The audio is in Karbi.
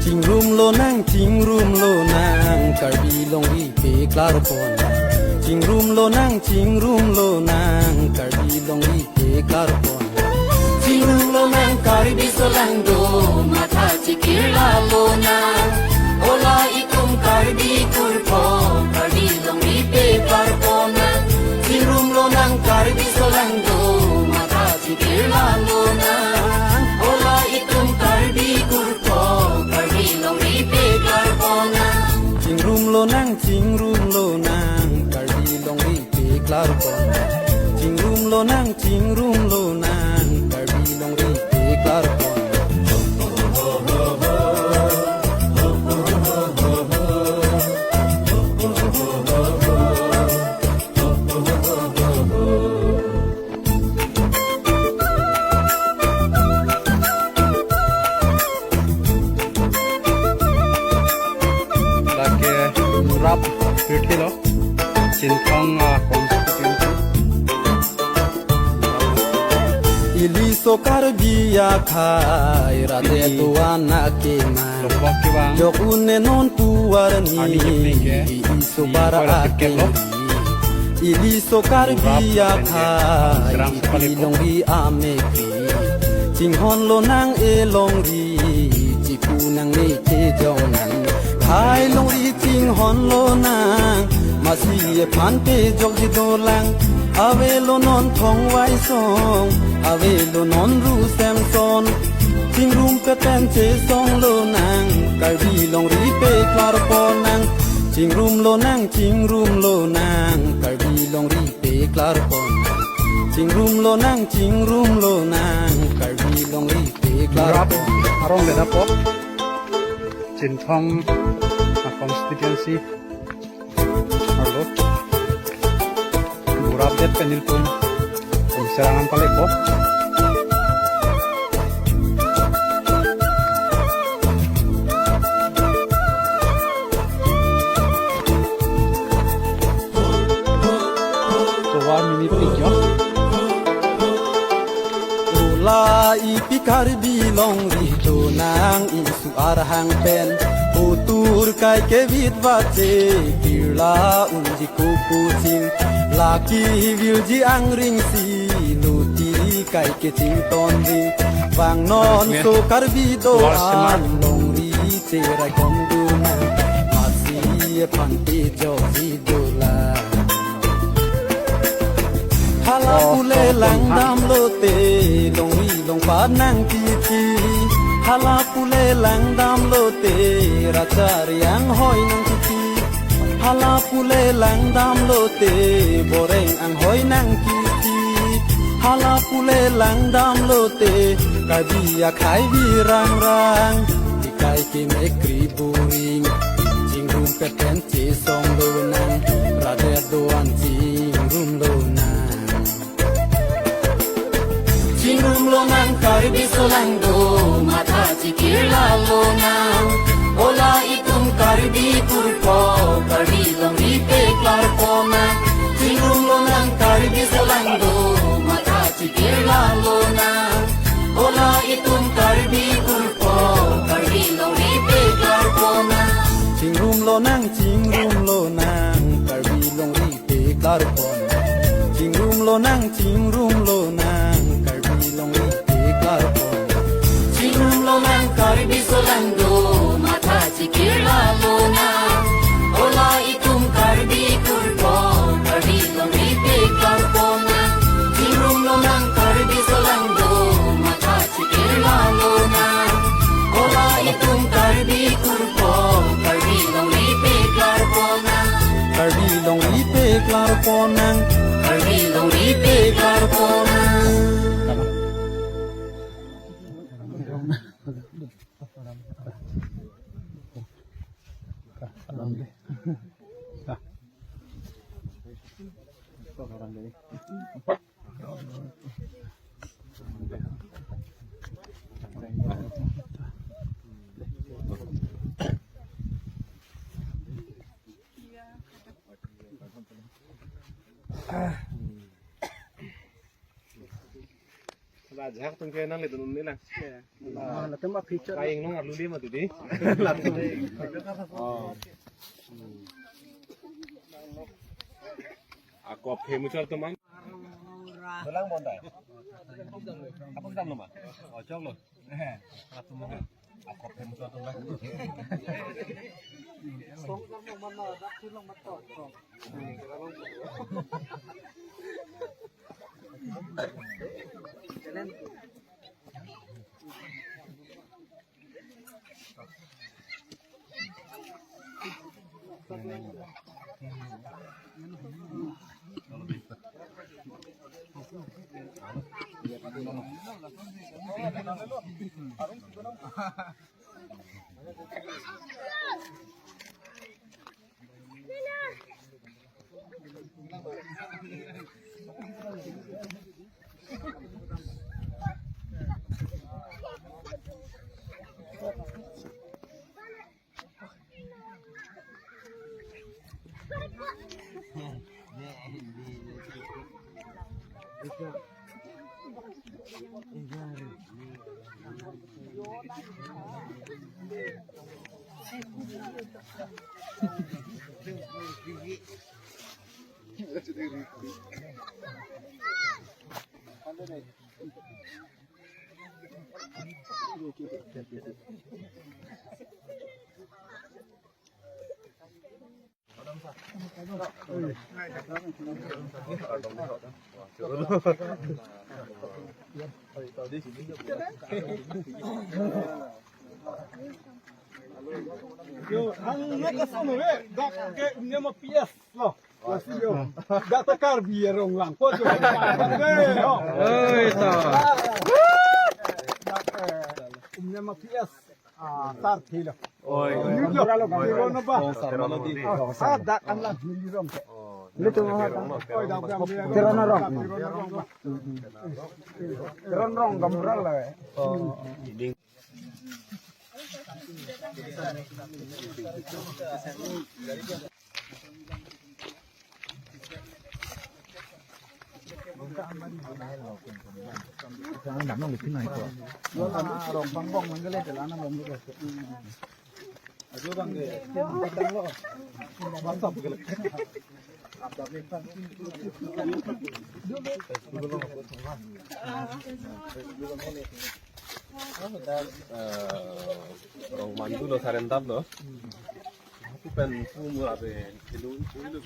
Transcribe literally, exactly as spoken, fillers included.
Chingrum lonang, chingrum lonang, Karbi longri peklar pon. Chingrum lonang, chingrum lonang, Karbi longri peklar pon. Chingrum lonang, Karbi solangdo, matha chikirla lonang. Ola itum Karbi kurpo, Karbi longri peklar pon. Chingrum lonang, Karbi solangdo, matha chikirla lonang. Ola itum Karbi kurpo, Karbi longri peklar pon. Chingrum lonang, chingrum lonang, Karbi longri peklar pon. Chingrum lonang, chingrum lonang, Karbi longri peklar pon. Lake rap pirthe lo, Chinthong, ah, constituency. Iliso Karbi akhai, rate Ili. Tuan akema. Lokbok kevang. Jok une non puar ni. Ani kepling ke. Iliso Ili bara kola tiket lo. Akema. Iliso Karbi Urap akhai, Serang ipi sekali po. Longri amekri. Chinghon lonang e longri, chipu nangne kejong nang. Khai longri chinghon lonang, masi ephan pejokji dolang. Avelo non Thongvai song, avelo non Ru Semson. Chingrum peten chesong lonang, Karbi longri peklar pon nang. Chingrum lonang, chingrum lonang, Karbi longri peklar pon. Chingrum lonang, chingrum lonang, Karbi longri peklar Urap pon. Arong le dapo. Chinthong, ah, constituency. Arlo. Urap det pen nelitum. Tum serangan pale po. Tovar mini pijok. Ola ipi Karbi longri donang isu arhang pen. Utur kai kevit vache kirla unji kukuching. Laki vilji angring si luti kai keching tonri. Vangnon so Karbi do Tovar semak. An longri cherai kongduna. Masi ephan pejokji dolang. Hala Oh, pule oh, langdam lote, longri longpat nangtiti. Hala pule langdam lote, rachari anghoi nangtiti. Hala pule langdam lote, boreng anghoi nangtiti. Hala pule langdam lote, Karbi akhai virang rang. Ikai kimekri buring, chingrum peten chesong lonang, rate doan chingrum lonang. Chingrum lonang Karbi solangdo, matha chikirla lonang. Ola itum Karbi kurpo, Karbi longri peklar pon nang. Chingrum lonang Karbi solangdo, matha chikirla lonang. Ola itum Karbi kurpo, Karbi longri peklar pon nang. Chingrum lonang, chingrum lonang, Karbi longri peklar pon. Chingrum lonang, chingrum lonang, Karbi longri peklar pon. Chingrum lonang Karbi solangdo, matha chikirla lonang. Ola itum Karbi kurpo, Karbi longri peklar pon nang. Chingrum lonang Karbi solangdo, matha chikirla lonang. Ola itum Karbi kurpo, Karbi longri peklar pon nang. Karbi longri peklar pon nang. Karbi longri peklar pon nang. Lajak tung ke nangledun un-e lang. Ah, latum a picture. Kaing nong arlu lima tadi. Latum. Oh. Ako phe muchot teman. Tulang bonta. Apa sedang lo, Ma? Oh, cok lo. Latum. Ako phe muchot teman. Yo, ang nakasunod eh, dak ke Umnema P S lo. Kasi yo, dak ta Karbi arong lang. Ko jo, eh, yo. Oi, to. Dak, eh, Umnema P S. Ah, sar thilo. Oi. New lo. Tirona ba. Oh, sar mana di? Oh, sar dak an la new rong ke. Oi, dak dak. Tirona rong. Tirona rong ba. Tirona rong gamral la. Oh. Dak, eh, rong mantu lo, sarendap lo. Aku pen pumur abe ilu ilu.